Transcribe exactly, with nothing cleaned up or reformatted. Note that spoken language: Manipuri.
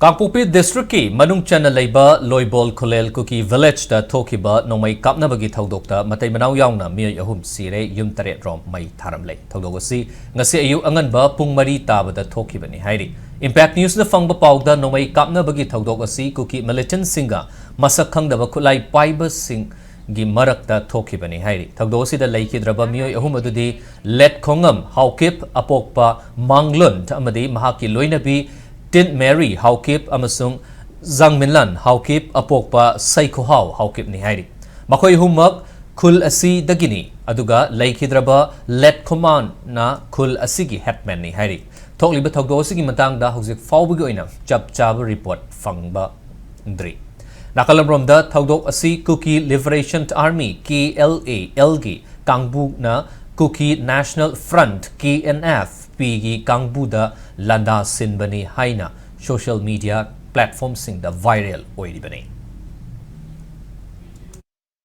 ꯀꯥꯡꯄꯣꯛꯄꯤ ꯗꯤꯁꯇ꯭ꯔꯤꯛꯀꯤ ꯃꯅꯨꯡ ꯆꯟꯅ ꯂꯩꯕ ꯂꯣꯏꯕꯣꯜ ꯈꯨꯂꯦꯜ ꯀꯨꯀꯤ ꯚꯤꯂꯦꯖꯇ ꯊꯣꯛꯈꯤꯕ ꯅꯣꯡꯃꯩ ꯀꯥꯞꯅꯕꯒꯤ ꯊꯧꯗꯣꯛꯇ ꯃꯇꯩ ꯃꯅꯥꯎ ꯌꯥꯎꯅ ꯃꯤꯑꯣꯏ ꯑꯍꯨꯝ ꯁꯤꯔꯦ, ꯌꯨꯝ ꯇꯔꯦꯠ ꯔꯣꯝ ꯃꯩ ꯊꯥꯔꯝꯂꯦ꯫ ꯊꯧꯗꯣꯛ ꯑꯁꯤ ꯉꯁꯤ ꯑꯌꯨꯛ ꯑꯉꯟꯕ ꯄꯨꯡ ꯃꯔꯤ ꯇꯥꯕꯗ ꯊꯣꯛꯈꯤꯕꯅꯤ ꯍꯥꯏꯔꯤ꯫ ꯏꯝꯄꯦꯛ ꯅ꯭ꯌꯨꯁꯅ ꯐꯪꯕ ꯄꯥꯎꯗ ꯅꯣꯡꯃꯩ ꯀꯥꯞꯅꯕꯒꯤ ꯊꯧꯗꯣꯛ ꯑꯁꯤ ꯀꯨꯀꯤ ꯃꯤꯂꯤꯇꯦꯟꯠꯁꯤꯡꯒ ꯃꯁꯛ ꯈꯪꯗꯕ ꯈꯨꯠꯂꯥꯏ ꯄꯥꯏꯕꯁꯤꯡꯒꯤ ꯃꯔꯛꯇ ꯊꯣꯛꯈꯤꯕꯅꯤ ꯍꯥꯏꯔꯤ꯫ ꯊꯧꯗꯣꯛ ꯑꯁꯤꯗ ꯂꯩꯈꯤꯗ꯭ꯔꯕ ꯃꯤꯑꯣꯏ ꯑꯍꯨꯝ ꯑꯗꯨꯗꯤ ꯂꯦꯠꯈꯣꯉꯝ ꯍꯥꯎꯀꯤꯞ ꯑꯄꯣꯛꯄ ꯃꯥꯡꯂꯨꯟ ꯑꯃꯗꯤ ꯃꯍꯥꯛꯀꯤ ꯂꯣꯏꯅꯕꯤ ꯇꯤꯟ ꯃꯦꯔꯤ ꯍꯥꯎꯀꯤꯞ ꯑꯃꯁꯨꯡ ꯖꯥꯡꯃꯤꯟꯂꯥꯟ ꯍꯥꯎꯀꯤꯞ ꯑꯄꯣꯛꯄ ꯁꯩꯈꯨꯍꯥꯎ ꯍꯥꯎꯀꯤꯞꯅꯤ ꯍꯥꯏꯔꯤ꯫ ꯃꯈꯣꯏ ꯑꯍꯨꯝꯃꯛ ꯈꯨꯜ ꯑꯁꯤꯗꯒꯤꯅꯤ, ꯑꯗꯨꯒ ꯂꯩꯈꯤꯗ꯭ꯔꯕ ꯂꯦꯠꯈꯣꯃꯥꯟꯅ ꯈꯨꯜ ꯑꯁꯤꯒꯤ ꯍꯦꯠꯃꯦꯟꯅꯤ ꯍꯥꯏꯔꯤ꯫ ꯊꯣꯛꯂꯤꯕ ꯊꯧꯗꯣꯛ ꯑꯁꯤꯒꯤ ꯃꯇꯥꯡꯗ ꯍꯧꯖꯤꯛ ꯐꯥꯎꯕꯒꯤ ꯑꯣꯏꯅ ꯆꯞ ꯆꯥꯕ ꯔꯤꯄꯣꯔꯠ ꯐꯪꯕ ꯗ꯭ꯔꯤ꯫ ꯅꯥꯀꯜ ꯑꯃꯔꯣꯝꯗ ꯊꯧꯗꯣꯛ ꯑꯁꯤ Kuki liberation army, K L A ꯑꯦꯜꯒꯤ ꯀꯥꯡꯕꯨꯅ Kuki national front, K N F ꯄꯤꯒꯤ ꯀꯥꯡꯕꯨꯗ ꯂꯥꯟꯗꯥ ꯁꯤꯟꯕꯅꯤ ꯍꯥꯏꯅ ꯁꯣꯁꯤꯌꯦꯜ ꯃꯤꯗꯤꯌꯥ ꯄ꯭ꯂꯦꯠꯐꯣꯝꯁꯤꯡꯗ ꯚꯥꯏꯔꯦꯜ ꯑꯣꯏꯔꯤꯕꯅꯤ꯫